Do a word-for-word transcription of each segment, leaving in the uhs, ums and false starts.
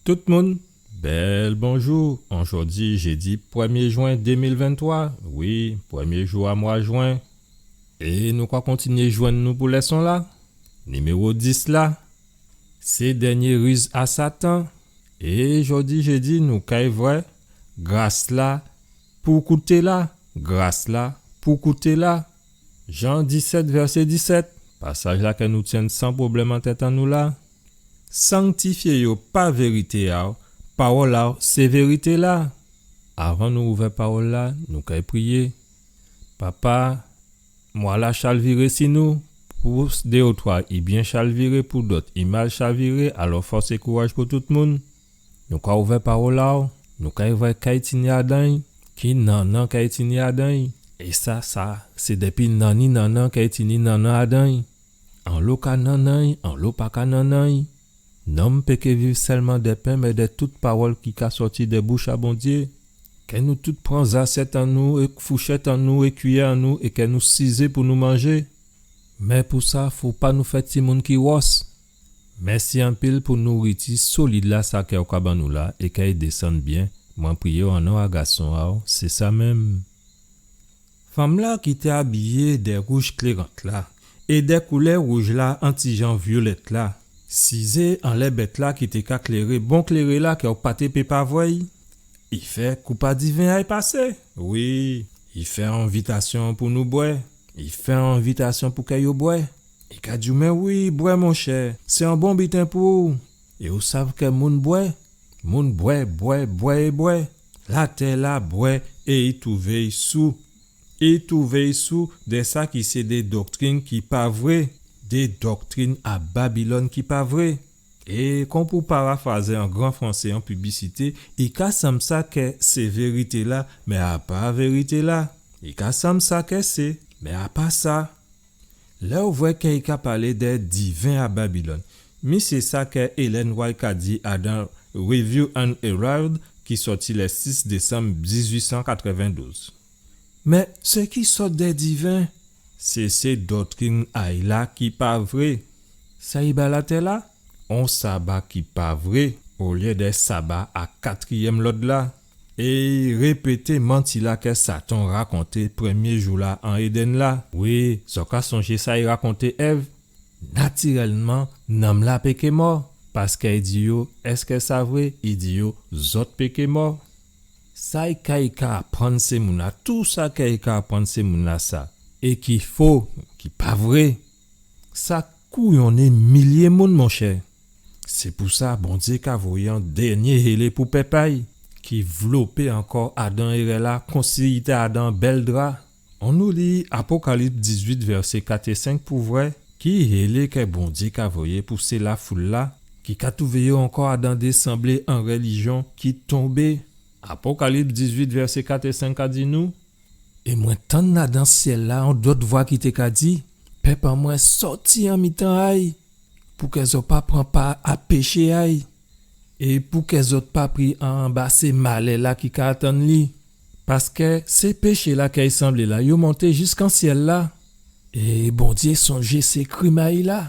Tout moun, bèl bonjou. Anjòdi, jédi prèmyé jwen dé mil venntwa. Wi, prèmyé jou a mwa jwen. É nou ka kontinyé jwenn nou pou lèson-la. Niméwo dis la. Sé dènyé riz a Satan. É jòdi, jédi, nou kay vwè gras-la pou kouté-la, gras-la pou kouté-la. Jan disèt, vèsé disèt. Pasaj-la kè nou tyenn san pwoblèm an tèt an nou la. Sanktifyé yo pa vérité a'w, pawòl a'w sé vérité-la. Avan nou ouvè pawòl-la, nou kay priyé. Papa, mwa-la chalviré si nou, pou dé ou twa i byen chalviré, pou dòt i mal chalviré, alò fòs é kouraj pou tout moun. Nou ka ouvè pawòl a'w, nou kay vwè kay tini adan'y, ki nannan kay tini adan'y. É sa, sa, sé dépi nanni nannan kay tini nannan adan'y. Anlo ka nannan'y, anlo pa ka nannan'y. Nonm pé ké viv sèlman dè pen, mé dè tout pawòl ki ka sòti dè bouch a Bondyé. Kè nou tout pran zasyèt an nou, é fouchèt an nou, é kiyè an nou, é kè nou sizé pou nou manjé. Mé pou sa, fò pa nou fè timoun ki wòs. Mèsi anpil pou nouriti solid-la, sa kè ou ka ban nou la, é kè i désann byen. Mwen priyé'w an non a gason a'w, sé sa menm. Fanm-la ki té abiyé dè wouj klérant la, é dè koulè wouj la an ti jan vyolèt la, sizé anlè bèt-la ki té ka kléré, bon kléré la kè ou pa té pé pa vwè'y. I fè koup a diven a'y pasé. Wi, i fè envitasyon pou nou bwè. I fè envitasyon pou kè yo bwè. I ka di'w, mé wi, bwè, monchè, sé on bon biten pou ou. É ou sav kè moun bwè, moun bwè, bwè, bwè é bwè. Latè-la bwè é i touvé'y sou. I touvé'y sou dè sa ki sé dè doktrin ki pa vré, dè doktrin a Babilòn ki pa vré. É kon pou parafrazé on gran fransé an piblisité, i ka sanm sa kè sé vérité-la, mé a pa vérité-la. I ka sanm sa kè sé, mé a pa sa. Lè ou vwè kè i ka palé dè diven a Babilòn, mi sé sa kè Ellen White ka di adan Review and Herald ki sòti lè sis désanm dizuit san katrèvendouz. Mé sé ki sòt dè diven, sé, sé doktrin a'y la ki pa vré. Sa i ba latè-la, on saba ki pa vré, olyé dè saba a katriyèm lòd-la. É i répété manti-la kè Satan rakonté prèmyé jou-la an Éden la. Wi, zò ka sonjé sa i rakonté Èv. Natirèlman, nanm-la pé ké mò, paskè i di yo, èskè sa vré? I di yo, zòt pé ké mò. Sa i ka, i ka aprann sé moun-la, tou sa kè i ka aprann sé moun-la sa, é ki fo, ki pa vré, sa kouyonné milyé moun, monchè. Sé pou sa Bondyé ka voyé on dènyé hélé pou pèp a'y, ki vlopé ankò adan érè-la, konsi i té adan bèl dra. Annou li Apokalips dizuit, vèsé kat é senk pou vwè ki hélé kè Bondyé ka voyé pou sé lafoul-la ki ka touvé yo ankò adan dé sanblé an rèlijyon ki tonbé. Apokalips dizuit, vèsé kat é senk ka di nou, é mwen tann adan syèl-la on dòt vwa ki té ka di, pèp an mwen, sòti an mitan a'y, pou kè zò pa pran pa a péché a'y, é pou kè zòt pa pri anba sé malè-la ki ka atann li. Paskè sé péché-la kè i sanblé la, yo monté jiskan syèl-la. É Bondyé sonjé sé krim a'y la.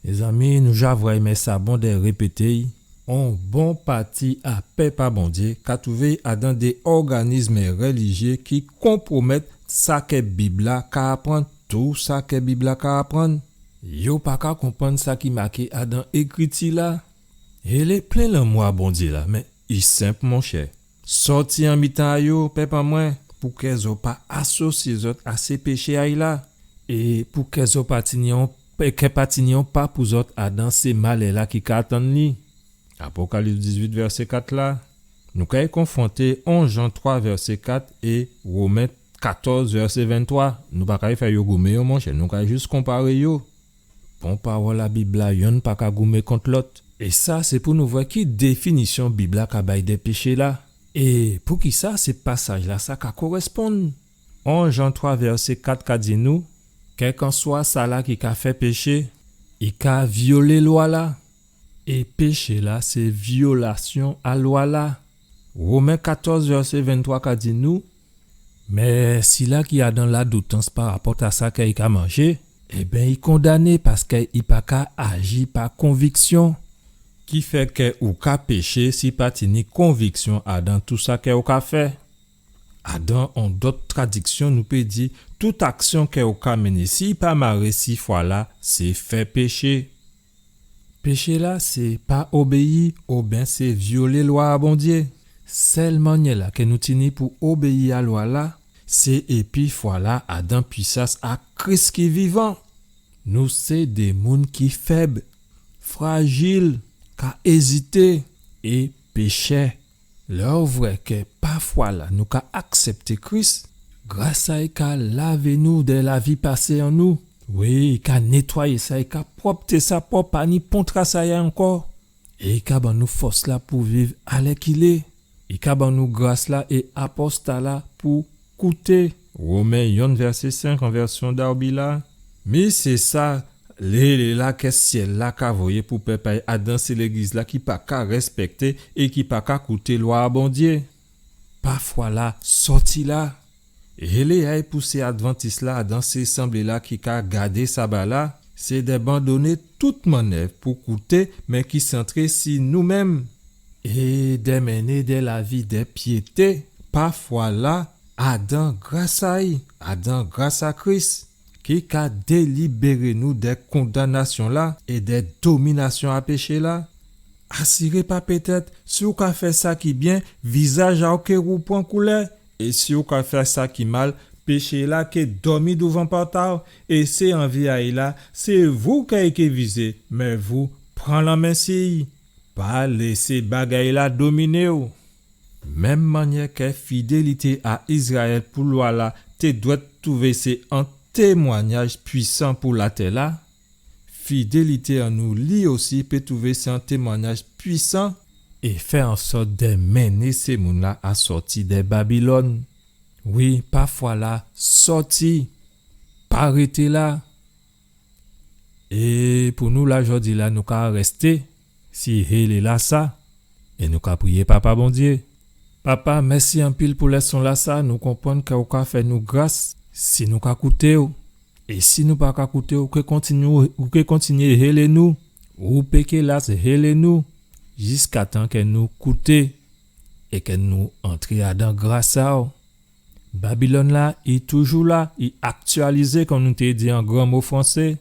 Mézanmi, nou ja vwè, mé sa bon dè répété'y. On bon pati a pèp a Bondyé ka touvé'y adan dé òganizm rèlijyé ki konpwomèt sa kè Bib-la ka aprann, tou sa kè Bib-la ka aprann. Yo pa ka konprann sa ki maké adan Ékriti-la. Hélé plen lanmou a Bondyé la, mé i senp, monchè. Sòti an mitan a yo, pèp an mwen, pou kè zò pa asosyé zòt a sé péché a'y la, é pou kè zò pa tini on, kè pa tini on pa pou zòt adan sé malè-la ki ka atann li. Apokalips dizuit, vèsé kat la. Nou kay konfwonté on Jan twa, vèsé kat, é Women katòz, vèsé venntwa. Nou pa kay fè yo goumé yo, monchè, nou kay jis konparé yo. Bon pawòl a Bib-la, yonn pa ka goumé kont lòt. É sa, sé pou nou vwè ki définisyon Bib-la ka bay dè péché-la. É poukisa sé pasaj-la sa ka korèsponn. On Jan twa, vèsé kat ka di nou, kèlkanswa sala ki ka fè péché, i ka vyolé lwa-la. É péché-la, sé vyolasyon a lwa-la. Women katòz, vèsé venntwa ka di nou, mé sila ki adan ladoutans parapòt a sa kè i ka manjé, ében, i kondané paskè i pa ka aji pa konviksyon. Ki fè kè ou ka péché si pa tini konviksyon adan tou sa kè ou ka fè. Adan on dòt tradiksyon, nou pé di, tout aksyon kè ou ka mennen, si i pa maré si fwa-la, sé fè péché. Péché-la, sé pa obéyi, oben sé vyolé lwa a Bondyé. Sèl mannyè-la kè nou tini pou obéyi a lwa-la, sé épi fwa-la adan pwisans a Kris ki vivan. Nou sé dé moun ki fèb, frajil, ka ézité é péchè. Lè ou vwè kè pa fwa-la nou ka aksèpté Kris, gras a-y ka lavé nou dè lavi pasé an nou. Wi, i ka nétwayé sa, i ka pwòpté sa pwòp, pa ni pon tras a-y ankò. É i ka ban nou fòs-la pou viv alèkilé. I ka ban nou gras-la é aposta-la pou kouté. Women yonn vèsé senk an vèsyon Darby la. Mi sé sa, lé, lé la kè syèl-la ka voyé pou pèp a-y, adan sé légliz-la ki pa ka rèspèkté é ki pa ka kouté lwa a Bondyé. Pa fwa-la, sòti la. Hélé a-y pou sé advantis-la, adan sé sanblé-la ki ka gadé saba-la, sé dè bandoné tout mannèv pou kouté, mé ki santré si nou menm. É dè mennen dè lavi dè pyété, pa fwa-la, adan gras a-y, adan gras a Kris, ki ka délibéré nou dè kondanasyon-la é dè dominasyon a péché-la. Asiré pa pétèt, si ou ka fè sa ki byen, vizaj a-w ké woupran koulè, é si ou ka fè sa ki mal, péché-la ké dòmi douvan pòt a-w, é sé anvi a-y la, sé vou kè i ké vizé, mé vou, pran lanmen si-y. Pa lésé bagay-la dominé-w. Menm mannyè kè fidélité a Izrayèl pou lwa-la té dwèt twouvé sé on témwanyaj pwisan pou latè-la, fidélité an nou li osi pé twouvé sé on témwanyaj pwisan é fè an sòt dè mennen sé moun-la a sòti dè Babilòn. Wi, pa fwa-la, sòti, pa rété la. É pou nou la, jòdi-la, nou ka rèsté si hélé-lasa, é nou ka priyé Papa Bondyé. Papa, mèsi anpil pou lèson-lasa, nou konprann kè ou ka fè nou gras si nou ka kouté-w. É si nou pa ka kouté-w, ou ké kontinyé, ou ké kontinyé hélé nou, ou pé ké las hélé nou, jiskatan kè nou kouté é kè nou antré adan gras a-w. Babilòn-la, i toujou la, i aktyalizé, kon nou té di an gran mo fransé.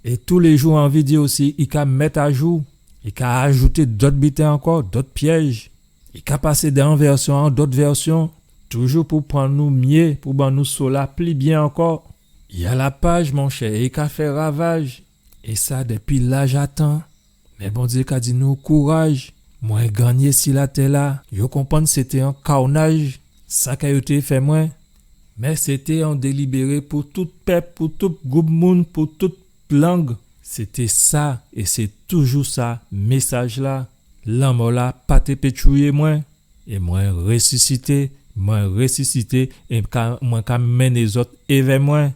É toulé jou, anvi di osi, i ka mèt ajou, i ka ajouté dòt biten ankò, dòt pyèj. I ka pasé dè on vèsyon a on dòt vèsyon, toujou pou pran nou myé, pou ban nou so-la pli byen ankò. I a la paj, monchè, é i ka fè ravaj. É sa dépi laj a tan. Mé Bondyé ka di nou kouraj, mwen gannyé si latè-la. Yo konprann sété on kawnaj, sa kè yo té fè mwen. Mé sété on délibéré pou tout pèp, pou tout gwoup moun, pou tout lang. Sété sa, é sé toujou sa, mésaj-la. Lanmò-la pa té pé tchouyé mwen. É mwen résisité, mwen résisité, é ka, mwen ka mennen zòt évè mwen.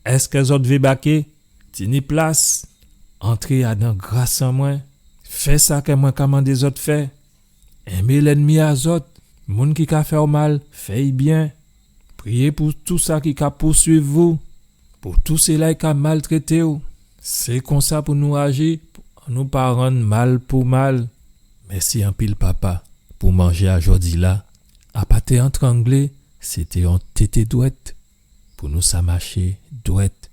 Èskè zòt vé baké? Tini plas. Antré adan gras an mwen. Fè sa kè mwen ka mandé zòt fè. Enmé lènmi a zòt. Moun ki ka fè-w mal, fè-y byen. Priyé pou tou sa ki ka pouswiv ou. Pou tou sila ki ka maltrété-w. Sé konsa pou nou aji, pou nou pa rann mal pou mal. Mèsi anpil, Papa, pou manjé a jòdi-la. A pa té antranglé, sété on tété dwèt. Pou nou sa maché dwèt.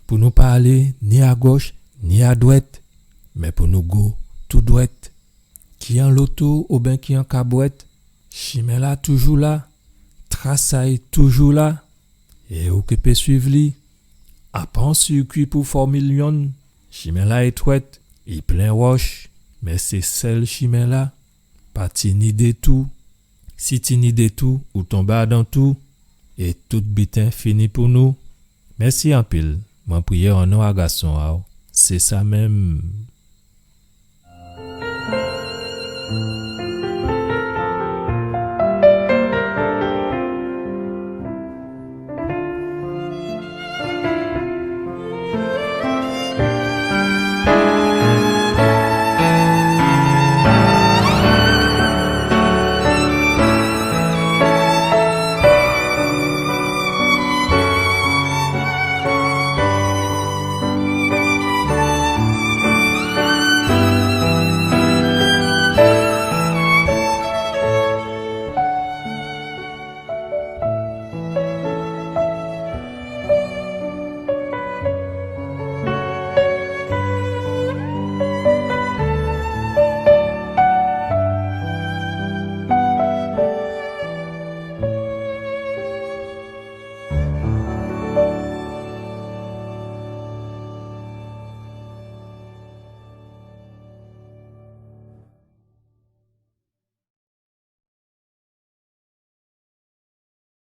Pou nou pa alé ni a gòch, ni a dwèt. Mé pou nou go tou dwèt. Ki an loto oben ki an kabwèt, chimen-la toujou la, tras a-y toujou la, é ou ké pé swiv li. A pa on sirkwi pou Fòmil Yonn, chimen-la étwèt, i plen wòch, mé sé sèl chimen-la, pa tini détou. Si tini détou, ou tonbé adan tou, é tout biten fini pou nou. Mèsi anpil, mwen priyé an non a Gason a-w, sé sa menm.